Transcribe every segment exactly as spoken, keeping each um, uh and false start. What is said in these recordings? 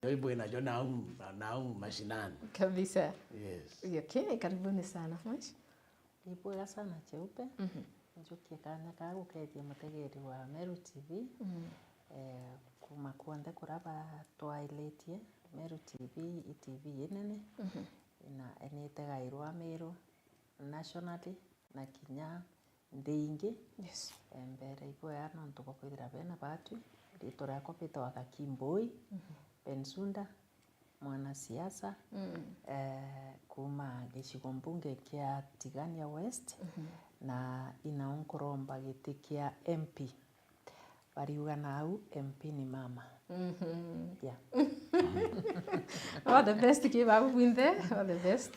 Yo ibwina jo nau, nau mashinani. Kabisa. Yes. Okay, karibuni sana. Mwish? Ni bwega sana Cheupe. Mhm. Njukie kanya ka gukethia mutegeri wa Meru T V. Mhm. Eh, kuma kuonthe kuria batwailitie, Meru T V i T V inene. Mhm. Ina, ni itegairwa Meru nationally na kinya nthi ingi. Yes. Eh, mbere ibwega nontu bwa kwithira bena batwi. Ritwa riakwa bitawa Gakimbui, mhm, Bensouda, mwanasiasa, mm, eh, kuma gicigo mbunge kia Tigania West, mhm, na inau nkuromba giti kia M P. Bariuga nau M P ni mama. Mhm. Yeah. All the best ki babu bwinthe, all the best.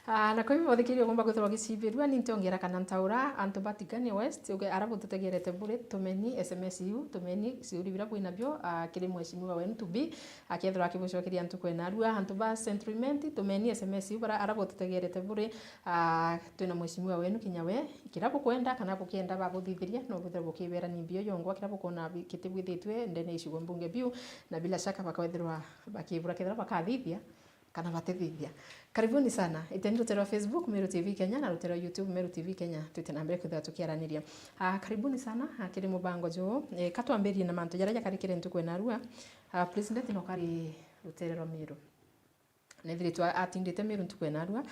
Ah, na kwa hivyo, thikiri ugomba kwithirwa ugicibirua, ni ntiongera kana ntaura antu ba Tigania West, uge ara bututegerete buri, tumeni S M S iu, tumeni ciuri bira bwinabio, ah, kiri mheshimiwa wenu to be, akethirwa akibucokeria ntuku enarua. Antu ba Central Imenti, tumeni S M S iu, bara ara bututegerete buri, ah, twina mheshimiwa wenu kinya we, kira bukwenda kana bukienda babuthithiria, no bwithirwe bukibera ni mbio yongwa, kira bukwona bi-, kitibwithitwe ndene icigo mbunge biu, na bila shaka bakawethirwa bakibura kethirwa bakathithia kana batithithia. Karibuni sana. Iteni rutere rwa Facebook, Meru T V Kenya, na rutere rwa YouTube, Meru T V Kenya. Twite na mbere kwithirwa tukiaraniria. Ah, karibuni sana, ah, kiri mubango juu. Eh, ka twambirie na mantu jaria jakarikire ntuku enarua. Ah, President no kari rutere rwa Meru. Nethiritwe atindite Meru ntuku enarua.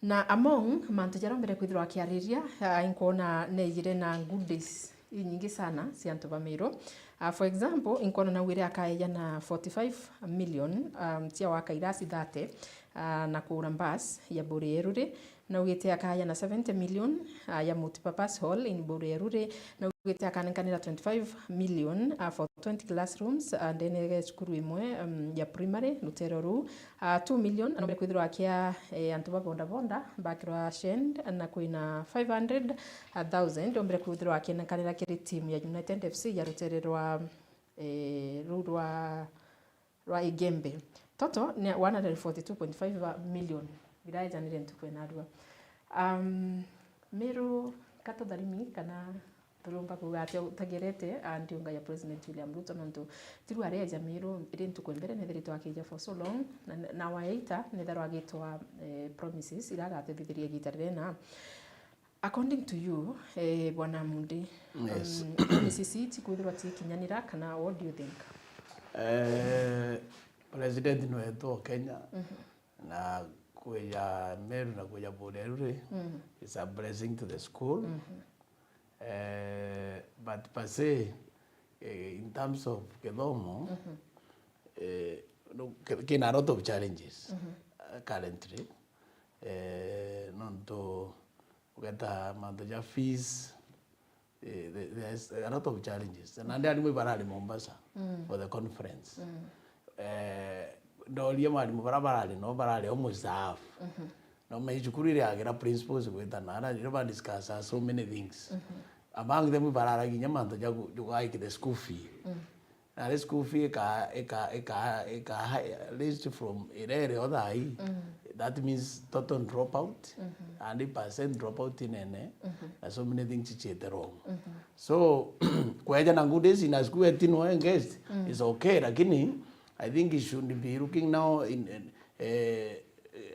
Na among mantu jaria mbere kwithirwa akiariria, ah, inkwona neejire na goodies inyingi sana cia antu ba Meru. Ah, for example, inkwona naugire akaeja na forty-five million, um, cia waka irasi thirty, ah, na kugura bus ya Buri Eruri. Naugite akaeja na seventy million, ah, ya multipurpose hall in Buri Eruri. Naugite akanenkanira twenty-five million, ah, for twenty classrooms, ah, ndene ya cukuru imwe, um, ya primary, rutere ruu. Ah, two million, anombere kwithirwa akia, eh, antu ba bodaboda, bakirwa shend, na kwina five hundred thousand, ombere kwithirwa akinenkanira kiri timu ya United F C ya rutere rwa, eh, ruu rwa, rwa Igembe. Total ni one hundred forty-two point five million, biraejanire ntuku enarua. Um, Meru, katutharimi kana turumba kuuga atia utegerete, ah, ndiunga ya President William Ruto, nontu tiru areja Meru iri ntuku mbere nethiritwe akija for so long, na, na waita netharwa agitwa, eh, promises ira agatethithiria igita rirena. According to you, eh, Bwana Mundi, yes, um, promises iti kwithirwa tikinyanira, kana what do you think? Eh, President ni wetu o Kenya, mhm, na kuja Meru na kuja Buri Eruri, mhm, is a blessing to the school. Mhm. Eh, but per se, eh, in terms of kithomo, mhm, eh, no, ki-, kina a lot of challenges, mhm, uh, currently. Eh, nontu ugeta mantu ja fees, eh, the-, there's a lot of challenges. Na ndi arimu barari Mombasa, mm, for the conference. Mm. Eh, ndoria mwarimu bara barari no barari o mustaafu. Mhm. No me cukuru iri agira principals gwitana, ara niro ba discuss so many things. Mhm. Among them bararagia kinya mantu ja gu-, ja gugaika the school fee. Mm. Na the school fee ika, ika, ika, ika raised from irere o thai. Mm. That means total dropout, mhm, hundred percent dropout inene, mhm, na so many things chichite wrong. Mhm. So, kweja na good days in a school etin engaged, mm, is okay, lakini I think he should be looking now in, in, eh,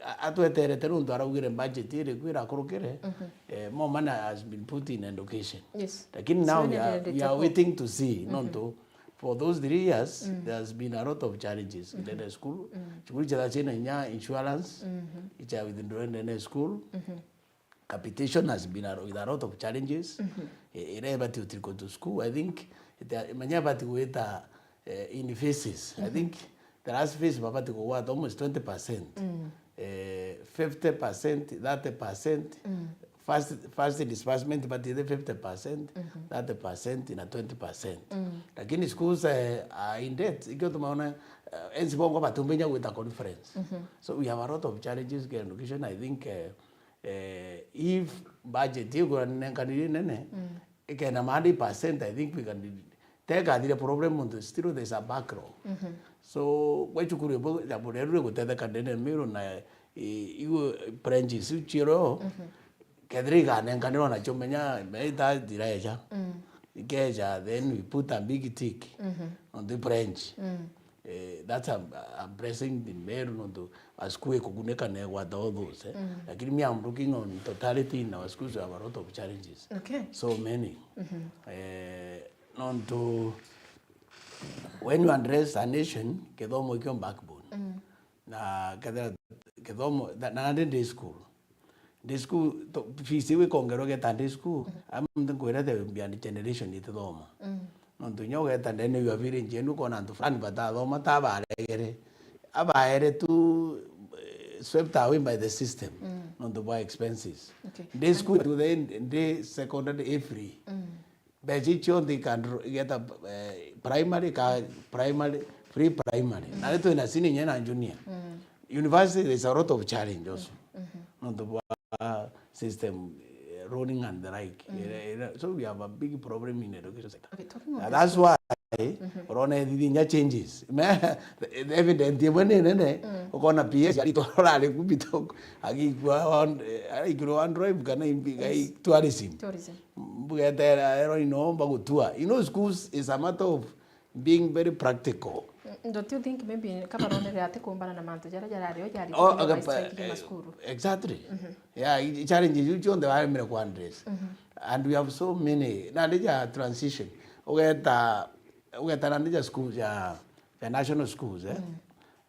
a-, atweterete nontu araugire budget iri kwira akurukire, mhm, eh, more money has been put in education. Yes. Lakini now we are, we are waiting to see, mhm, nontu for those three years, mm, there has been a lot of challenges in, mhm, the school. Mm. Cukuru iria ciina inya insurance, mhm, icha withdraw ndene school. Mhm. Capitation has been a, with a lot of challenges. Mhm. I-, iria ibati utiriko to school, I think, ita-, menya ibati gwita, eh, in phases. I, mhm, think the last phase babati kugwata almost twenty percent. Mm. Eh, fifty percent, thirty percent. Mm. First, first disbursement ibati fifty percent, mhm, thirty percent na twenty percent. Mm. Lakini schools, eh, are in debt. Ikio tumaona, eh, ensi bongo batumbinya gwita conference. Mhm. So we have a lot of challenges in education. I think, eh, Eh, if budget igura nenkanire nene, mm, ikena ma hundred percent, I think we can, tekathire problem, muntu still there's a backlog. Mhm. So, gwe cukuru ibo ya Buri Eruri igutetheka ndene Meru na, eh, igu branches iu cirio, mhm, kethira iganenkanirwa nacio menya, menya ita ndiraeja. Mm. Ikeja, then we put a big tick, mhm, on the branch. Mm. eh, that's a, a blessing in Meru, nontu a school ikugunika na igwata all those, eh. Lakini me, I'm looking on totality in our schools, we have a lot of challenges. Okay. So many. Eh, nontu when you address a nation, kithomo ikio backbone. Na kethira kithomo, na, na ndi, ndi school. Ndi school, to, fees iu ikongerwa igeta ndi school. Ama muntu nkwira the behind generation itithoma. Nontu inya ugeta ndene ya village yenu ukona antu fulani batathoma ta baregere. Abaere tu, eh, swept away by the system. Nontu bwa expenses. Okay. Ndi school to the end, ndi secondary free. Mbeca icio cionthe ikandro-, igeta, eh, primary, ka primary, free primary. Na ri twina senior inya na junior. University, there's a lot of challenge also. Nontu bwa system, eh, running and the like. Ira-, ira-, so we have a big problem in education sector. Okay, talking of And the that's why urona ethithia inya changes. Me, evident imwe ni nene, ukona P S ari torari ku bitoku, agikua on, eh, araikirwa one drive kana imbi, gai tourism. Tourism. Mbugetera ero ino mba gutua. You know, schools is a matter of being very practical. Mm, don't you think maybe ka baronere ati kumbana na mantu jaria jarari o jari Oh, kuria okay, maisha pa-, ikiri eh, masukuru? Exactly. Yeah, i-, challenges iu cionthe baremire ku address. And we have so many. Nandi ja transition. Ugeta, ugeta nandi ja school ja, ja national schools, eh?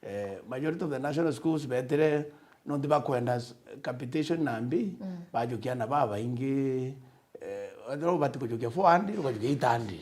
Eh, majority of the national schools betire nontu bakwenda s-, capitation na mbi, bajukia na babaingi, eh, ethirwa ubati kujukia four hundred, ukajukia eight hundred.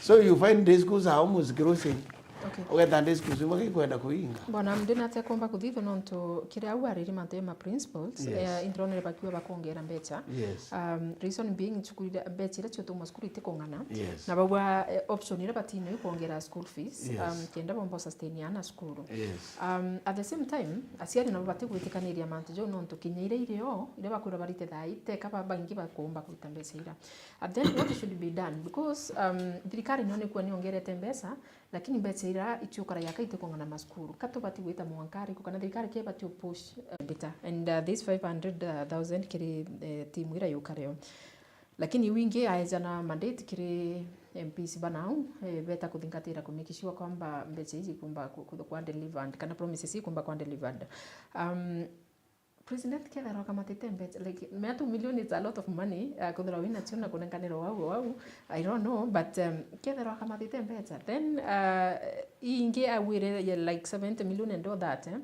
So you find day schools are almost closing. Okay. Ugeta day schools imwe ikwenda kuinga. Bona, ndi nate komba kuthithwa nontu kiria au ariri mantu ya ma principals, Yes. eh, indronere bakiwa bakongera mbecha. Yes. Um, reason being, cukuru iria, mbecha iria ciotuma cukuru itikung'ana. Yes. Na baua, eh, option iria batine ikwongera school fees, Yes. um, kenda bomba sustain ana cukuru. Yes. Um, at the same time, aciari nabo batigwitikaniria mantu jau nontu kinya iria irio, iria bakwirwa barite thaa ite, ka ba-, baingi bakuumba kuruta mbeca ira. And then what should be done? Because, um, thirikari nio nikua niongerete mbeca, lakini mbeca ira iciukara yaka itikong'ana masukuru. Ka tubati gwita mwanka ariku, kana thirikari ke ibati upush, uh, better. And, uh, this five hundred thousand kiri, eh, timu ira yukario. Lakini wingi aeja na mandate kiri M Ps banau, eh, beta kuthingatira ku make sure kwamba mbeca iji ikumba ku-, ku-, kwa delivered, kana promises ikumba kwa delivered. Um, President kethira akamatite mbeca, like, mea two million is a lot of money, uh, kwithirwa wina cio na kunenkanirwa wau wau, I don't know, but, um, kethira akamatite mbeca, then, uh, ingi awire, yeah, like, seventy million and all that, eh?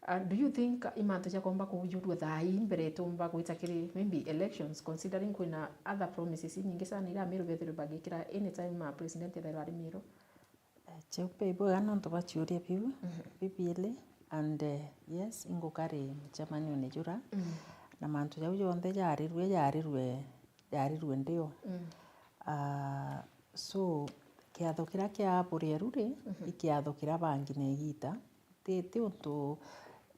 Uh, do you think i mantu jakomba kuujurua thaa ii mbere tumba gwita kiri maybe elections, considering kwina other promises inyingi sana ira Amiru bethirwe bagikira anytime, uh, president ethairwa ari Miru? Eh, kiu kwi bwega nontu bwa ciuria biu bibiili, and, eh, yes, ingukari mucemanione jura, na mantu jau jonthe jaarirue, jaarirue, jaarirue ndio. Ah, so, kiatho kiria kia Burieru ri, i kiatho kiria bangi na igita. Ti, ti untu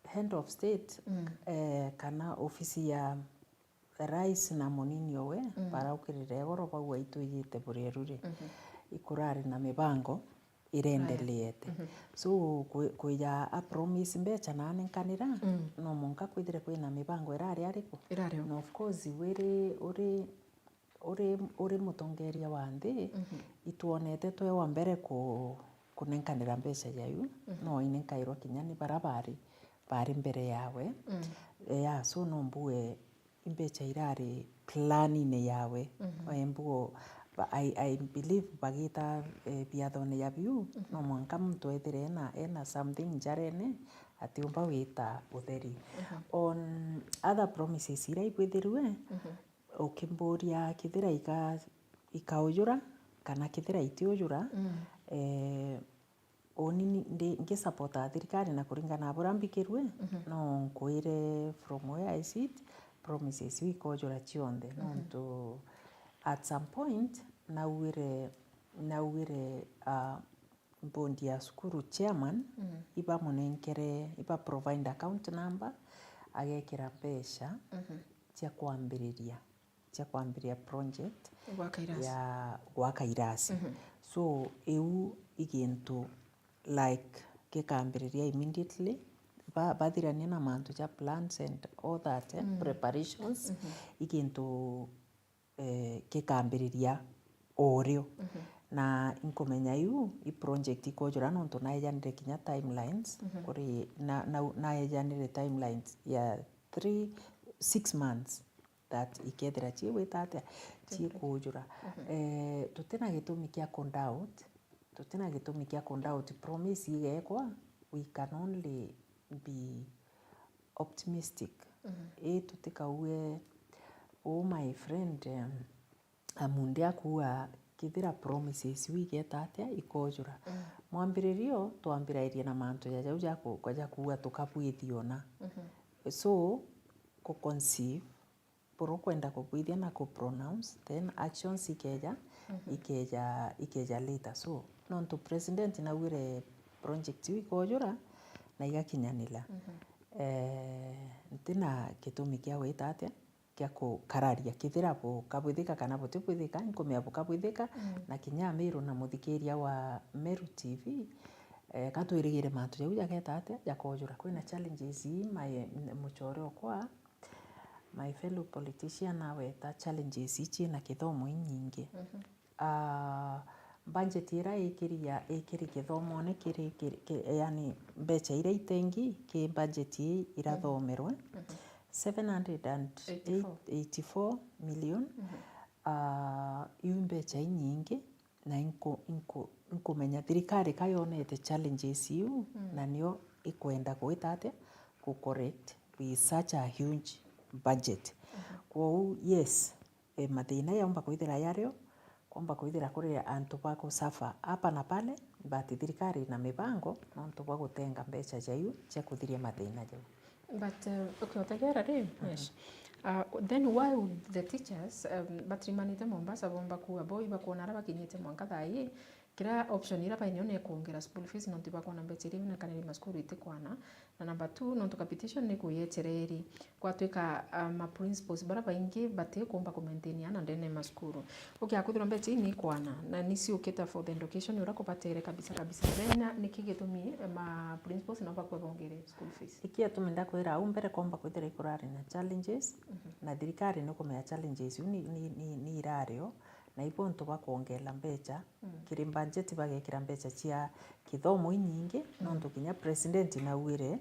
head of state, eh, kana ofisi ya Rais na munini owe baraukirire igoro bauga itwijite Burieru ri, ikurari na mibango irendeleete. So, kwi-, kwija a promise mbeca na anenkanira, no mwanka kwithire kwina mibango irari ariku? Irari o. Na of course, wiri, uri, uri, uri mutongeria wa nthi, itwonete twe wa mbere ku-, kunenkanira mbeca jaiu, no inenkairwa kinya ni bara bari, bari mbere yawe. Yeah, so no mbuge imbeca irari planine yawe. Embuo, ba-, I, I believe bagita, eh, biathone ya biu, no mwanka muntu ethire ena, ena something njarene, atiumba gwita utheri. On other promises iria ikwithirue, ukimburia kithira ika-, ikaujura, kana kithira itiujura, eh, Uni ni-, ndi, ngisupport thirikari na kuringana na buria mbikirue, no nkwire from where I sit, promises iu ikojura cionthe. Nontu at some point, naugire, naugire, ah, board ya cukuru chairman, ibamunenkere, iba provide account number, agekira mbeca cia kwambiriria. cia kwambiria project gwaka irasi. Ya gwaka irasi. So, iu i gintu, like, gikambiriria immediately, ba-, bathirania na mantu ja plans and all that, eh, preparations, i gintu, eh, gikambiriria o rio. Na inkumenya iu i project ikujura nontu naejanire kinya timelines, mhm, kuri na, na, naejanire timelines ya three, six months that ikethira ciigwita atia, ciikujura. Mhm. Eh, tutina gitumi kia kudoubt, tutina gitumi kia kudoubt promise igekwa, we can only be optimistic. Mhm. Ii tutikauge, "Oh my friend, um, Amundi akuuga, kethira promises iu igeta atia, ikojura." Mm. Mwambiririo, twambirairie na mantu ja jau ja ku-, ja kuuga tukabwithia ona. Mhm. So, ku conceive, buru kwenda kubwithia na ku pronounce, then actions ikeja, mhm, ikeja, ikeja later. So, nontu president naugire project iu ikojura, na igakinyanira. Mhm. Eh, ntina gitumi kia gwita atia, kia kukararia, kethira bukabwithika kana butibwithika, inkumenya bukabwithika, mm, na kinya Amiru na muthikiria wa Meru T V, eh, ka twirigire mantu jau jageta atia, jakojura. Kwina challenges ii, my, mucore okwa, my fellow politician, aweta challenges ii ciina kithomo inyingi. Mhm. Ah, budget ira ikiri ya, ikiri githomone kiri, kiri, ki-, yani mbeca ira itengi ki budget ii irathomerwe, mhm, seven hundred and eighty-four million. Mhm. Ah, iu mbeca inyingi, na inku-, inku-, inkumenya thirikari ka yonete challenges iu, mm, na nio ikwenda gwita atia ku correct with such a huge budget. Mhm. Kwou, yes, e, mathina yaumba kwithira yario, kwomba kwithira kuri antu ba ku suffer hapa na pale, but thirikari ina mibango nontu bwa gutenga mbeca jaiu cia kuthiria mathina jau. But, uh, okay, utegera ri, mhm, yes. Uh, then why would the teachers, um, batirimanite Mombasa bomba kuuga bo ibakwona aria bakinyite mwanka thaa ii, kira option ira bainio ni kuongera school fees nontu ibakwona mbeca iria iunekanire macukuru itikwana, na number two, nontu capitation ni kuyetereri. Gwatwika, ah, ma principals bara baingi batikumba kumaintainiana ndene ya macukuru. Ukiakwithirwa mbeca ii ni ikwana, na ni ciukite for the education uria kubatere kabisa kabisa. Then niki gitumi, eh, ma principals nabo bakwe bongere school fees? Iki gitumi ndakwira au mbere komba kwithira ikurari na challenges, mhm, na thirikari ni kumenya challenges iu ni, ni, ni, ni irario, na ibo antu bakwongela mbeca, mm, kiri budget bagekira mbeca cia kithomo inyingi, mm, nontu kinya president naugire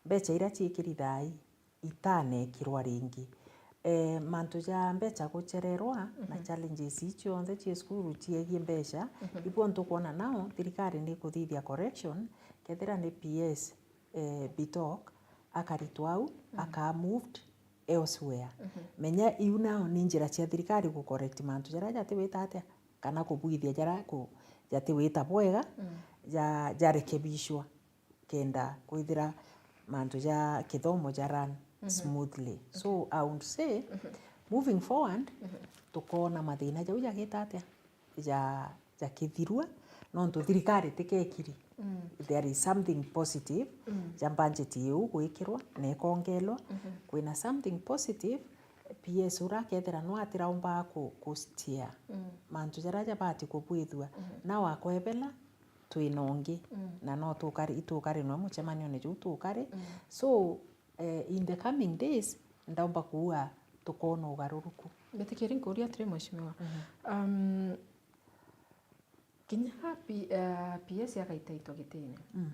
mbeca iria ciikiri thaa ii itanekirwa ringi. Eh, mantu ja mbeca guchererwa na, mhm, challenges ii cionthe cie cukuru ciegie mbeca, mhm, ibo ntukwona nao thirikari ni ikuthithia correction, kethira ni P S, eh, Bitok akaritwa au, mhm, akaa moved elsewhere. Mhm. Menya iu nao ni njira cia thirikari gu correct mantu jaria jatiwita atia, kana kubwithia jaria ku-, jatiwita bwega, mm, ja-, jarekebishwa kenda kwithira mantu ja kithomo ja run, mhm, smoothly. So, okay, I would say, mhm, moving forward, mhm, tukoona mathina jau jagita atia ja, jakithirua, nontu thirikari tikekiri. Mm. There is something positive, mm, ja budget iu gwikirwa na ikongelwa. Mhm. Kwina something positive, P S uria akethira no atiraumbaga ku, ku steer, mm, mantu jaria jabati kubwithua, mhm, na wakwebela twina ungi, mm, na no tukari, itukari nwe mucemanione juu tukari. Mm. So, eh, in the coming days, ndaumba kuuga tukoona ugaruruku. Mbitikiri nkuuria atiri, Mheshimiwa. Mhm. Um, kinya P-, eh, P S agaitaitwa gitine. Mm.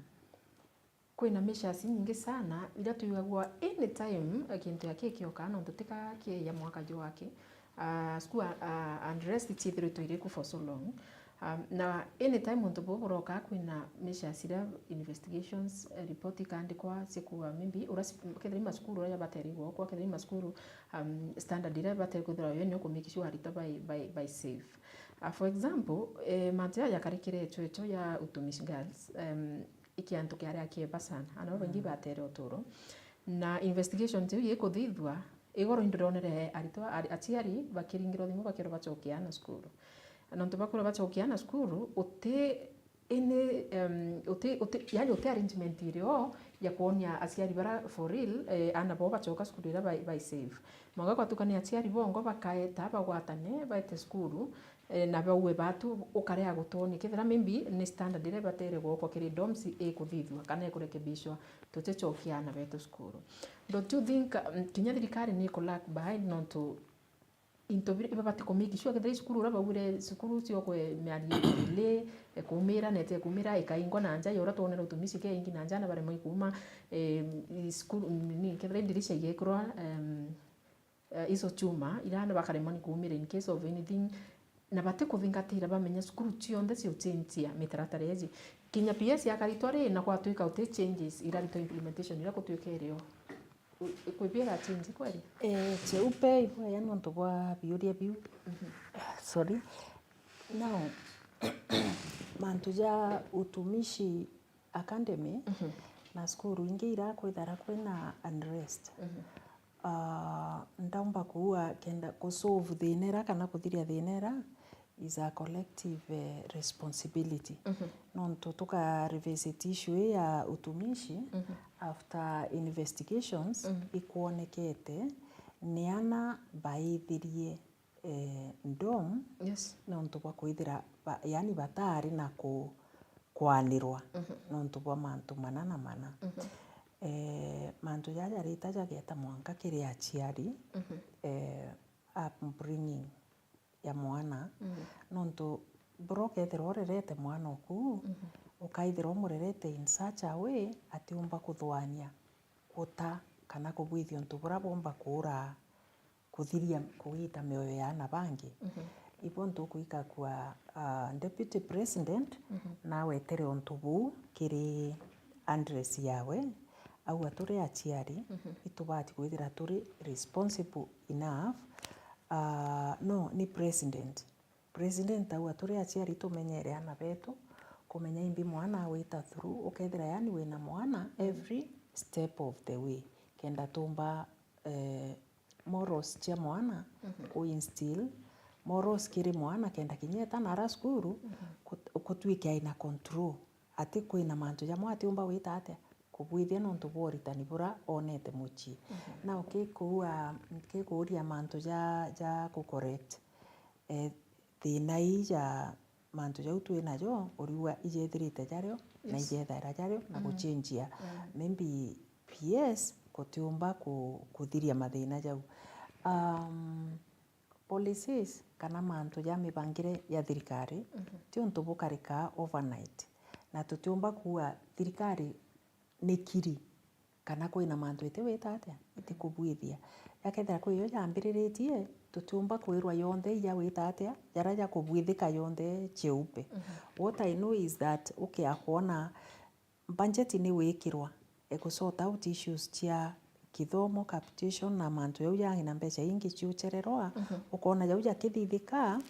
Kwina measures inyingi sana iria twigagua anytime, eh, kintu ya kii kioka, nontu tika kii ya mwaka jwaki. Ah, school, ah, unrest ciithiritwe iriku for so long. Um, na anytime untu buu buroka, kwina measures iria investigations, eh, report ikaandikwa cia kuuga maybe uria ci-, kethira i macukuru uria batere gwokwa, kethira i macukuru, um, standard iria batere kwithirwa yo nio ku make sure aritwa bai, bai, bai safe. Ah, for example, eh, mantu ya jakarikire echo echo ya Utumishi Girls, um, i kiantu kiari akieba sana. Ana babaingi, mm, batere uturo. Na investigation tiu gikuthithua, igoro indironere aritwa, ari-, aciari bakiringirwa thimu bakirwa bacokia ana cukuru. Nontu bakwirwa bacokia ana cukuru, uti ini, em, uti, uti, yani uti arrangement irio ya kwonia aciari bara for real, eh, ana bao bacoka cukuru iria bai, bai safe. Mwanga gwatukania aciari bongo bakaeta bagwatane baete cukuru, eh, na bauwe batu ukarea gutwonia. Kethira maybe ni standard iria ibatere gwokwa kiri dorms ikuthithua kana ikurekebishwa, tuticokia ana betu cukuru. Don't you think, um, kinya thirikari ni iku lag behind nontu into biri, ibabati ku make sure kethira i cukuru uria baugire cukuru ciokwe miario iri, e, kumira, na ite kumira, ikaingwa na nja, ya uria twonere utumishi keingi na nja, na baremwa i kuuma, e, i cukuru, ni, kethira i ndirisha igekirwa, em, eh, icio chuma, ira na bakaremwa ni kuumira in case of anything, na bati kuthingatira bamenya cukuru cionthe ciuchenjia mitaratara iji. Kinya P S yakaritwa ri, na gwatwika uti changes iraritwa implementation ira gutwika irio. U-, kwibia iga change kweri? Eh, cheupe ibwaya nontu bwa biuria biu. Mhm. Sorry. Now, mantu ja utumishi academy, mhm, na cukuru ingi irakwithara kwina unrest. Mhm. Ah, ndaumba kuua kenda ku solve thina ira kana kuthiria thina ira is a collective, eh, responsibility. Mhm. Nontu tuka revisit issue ii ya utumishi, mhm, after investigations, mhm, ikwonekete ni ana baithirie, eh, dorm, yes, nontu bwa kwithira ba-, yani bataari na ku-, kwanirwa, mhm, nontu bwa mantu mana na mana. Mhm. Eh, mantu jaja jarita jageta mwanka kiri aciari, mhm, eh, upbringing ya mwana, mhm, nontu bura ukethirwa urerete mwana oku, mhm, ukaithirwa umurerete in such a way atiumba kuthwania guta kana kubwithia untu bura bwomba kuura kuthiria kugita mioyo ya ana bangi. Mhm. Ibo ntukwikakua, ah, Deputy President, mhm, nawetere untu buu kiri address yawe, auga turi aciari, mhm, itubati kwithira turi responsible enough. Ah, no, ni President. President auga turi aciari tumenyere ana betu, kumenya imbi mwana awita through, ukethira yani wina mwana, mhm, every step of the way, kenda tumba, eh, morals cia mwana, mhm, ku instill morals kiri mwana, kenda kinya eta nara cukuru, mhm, kut-, kutwike aina control, ati kwina mantu jamwe atiumba gwita atia, kubwithia nontu bwa uritani bura onete mucii. Mhm. Now kikuua, kikuuria mantu ja, ja ku correct, eh, thina ii ja mantu jau twi najo, uriuga ijethirite jario, na, yes, ijethaira jario, na, mm, guchenjia. Mm. Maybe P S kutiumba ku-, kuthiria mathina jau. Um, policies kana mantu ja mibangire ya thirikari, mhm, ti untu bukarikaa overnight. Na tutiumba kuuga thirikari ni kiri, kana kwina mantu iti wita atia, iti kubwithia. Jakethira kwi yo yambiriritie, tutiumba kwirwa yonthe ija wita atia, jaria jakubwithika yonthe cheupe. Mhm. What I know is that ukia kwona budget ni wikirwa, e, ku sort out issues cia kithomo, capitation na mantu jau jangi na mbeca ingi ciuchererwa, mhm, ukona jau jakithithika,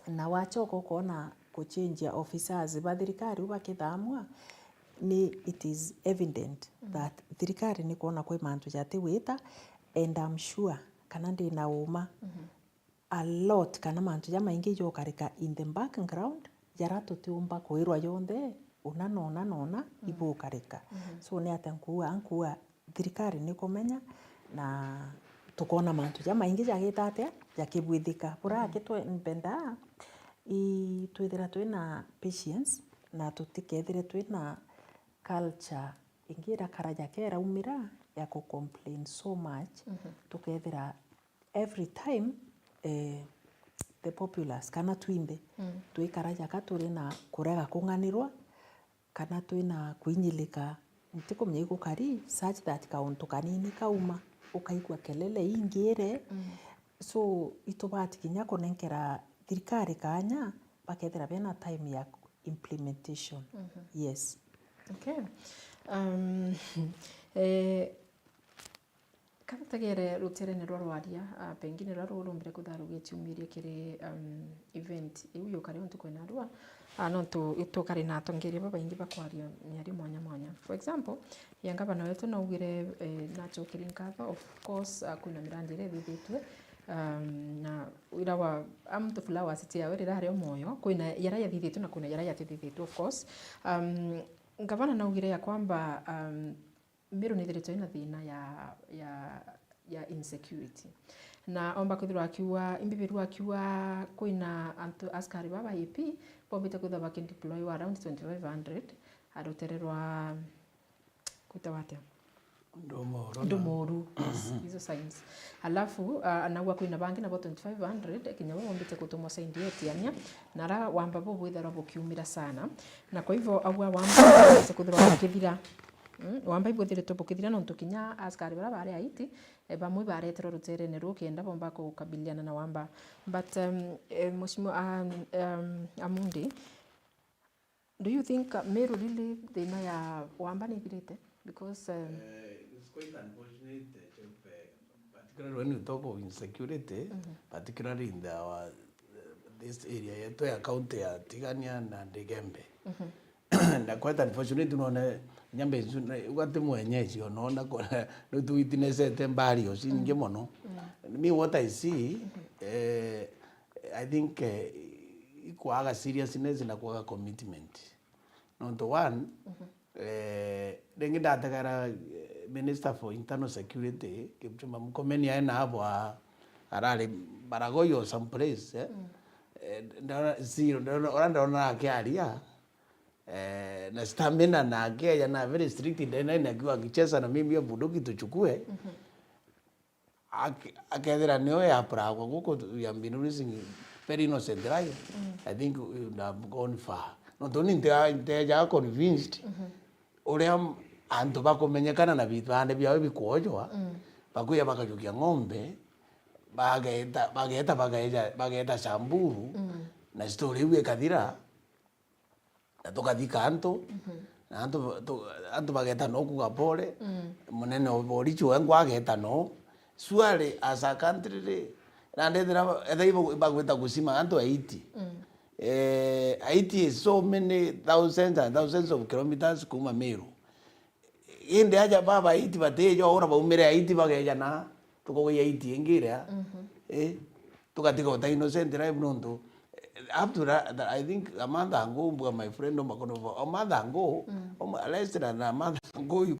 na wachoka ukona kuchenjia officers ba thirikari u bakithamwa, ni it is evident, mm, that thirikari ni kwona kwi mantu jatiwita, and I'm sure kana ndi na uma, mhm, a lot kana mantu jamaingi jokarika in the background, jara tutiumba kwirwa jonthe, una na una na una, mm, ibukarika. Mhm. So ni atia nkuuga, nkuuga thirikari ni kumenya, na tukona mantu jamaingi jagita atia, jakibwithika. Bura, mhm, aki twe-, mbendaa i-, twithira twina patience, na tutikethire twina culture ingi irakara jakeraumira ya ku complain so much, mhm, tukethira every time, eh, the populace kana twinthe, mm, twikara jaka turi na kurega kung'anirwa, kana twina kwinyilika, ntikumenya igukari such that kauntu kanini kauma, ukaigua kelele ingire. Mm. So, itubati kinya kunenkera thirikari kanya, bakethira bena time ya implementation. Mhm. Yes. Okay. Um, eh, Ka tutegere ruterene rwa rwaria, ah, pengine rwa ruo rumbire kwithirwa rugiciumiria kiri, um, event iu yukari untu kwina rua, ah, nontu tukari na atongeria babaingi ba kwaria miario mwanya mwanya. For example, ya ngavana wetu naugire, eh, nachokeri nkatho, of course, ah, kwina mirandi iria ithithitue, um, na ira wa, am, to flowers cia we rira ari o moyo, kwina yara yathithitue na kwina yara yatithithitue, of course. Um, ngavana naugire ya kwamba, um, Meru nithiritwe ina thina ya, ya, ya insecurity. Na omba kwithirwa akiuga, imbibiru akiuga kwina antu, askari baba A P, bombite kwithirwa bakideploywa around twenty-five hundred, a, rutere rwa, kwitawa atia? Ndumuru. Ndumuru, yes, izo signs. Alafu, ah, anagwa kwina bangi nabo twenty-five hundred, kinya bo bombite kutumwa sign ya Tiania, na ara wamba bo bwitharwa bukiumira sana. Na kwa hivyo, agwa wamba bwitharwa bukithira. Mm, wamba ibwithiritwe bukithira nontu kinya askari bara bari Haiti, eh, bamwe bareterwa ruterene ruu kenda bomba kukabiliana na wamba. But, um, eh, Mheshimiwa, um, um, Amundi, do you think, uh, Meru really thina ya wamba ni ithirite? Because, um, Eh, it's quite unfortunate, eh, Job, eh, particularly when you talk of insecurity, particularly in the, our, eh, this area yetu ya county ya Tigania na Igembe. Na quite unfortunate, none nyambe icu, na, ugati mwenyeji, onona kwa, no tu witnessete mbari oci nyingi mono. Me, what I see, eh, I think, eh, ikwaga seriousness na kwaga commitment. Nontu one, eh, ringi ndategera, eh, Minister for Internal Security, Kipchumba Murkomen, ae na abo a-, arari Baragoi or some place, eh. Eh, ndona, si, ndona, ora ndona akiaria, eh, na stamina na akeja na very strict, ndena akiwa akicheza na mimi hiyo bunduki tuchukue. Ake-, akethira nio yapuragwa guku, you have been raising very innocent life. I think you would have gone far. Nontu ni nte-, ntejaga convinced uria m-, antu bakumenyekana na bipande biao bikwojwa, bakuya bakajukia ng'ombe, bageta, bageta, bageja, bageta Samburu, na story iu ikathira. Na tukathika antu, na antu, tu-, antu bageta no kuga pole, munene o borichi wengwa ageta no. Surely, as a country ri, na ndethira ba-, etha ibo bagwita gusima antu Haiti. Eh, Haiti is so many thousands and thousands of kilometers kuma Meru. Indi aja baba Haiti batijo ura baumire Haiti bageja na tukugia Haiti ingi iria. Eh, tugatiga uta innocent life nontu, eh, up to that, I think a month ago, mbuga my friend, omba kono, a month ago, oma-, less than a month ago, you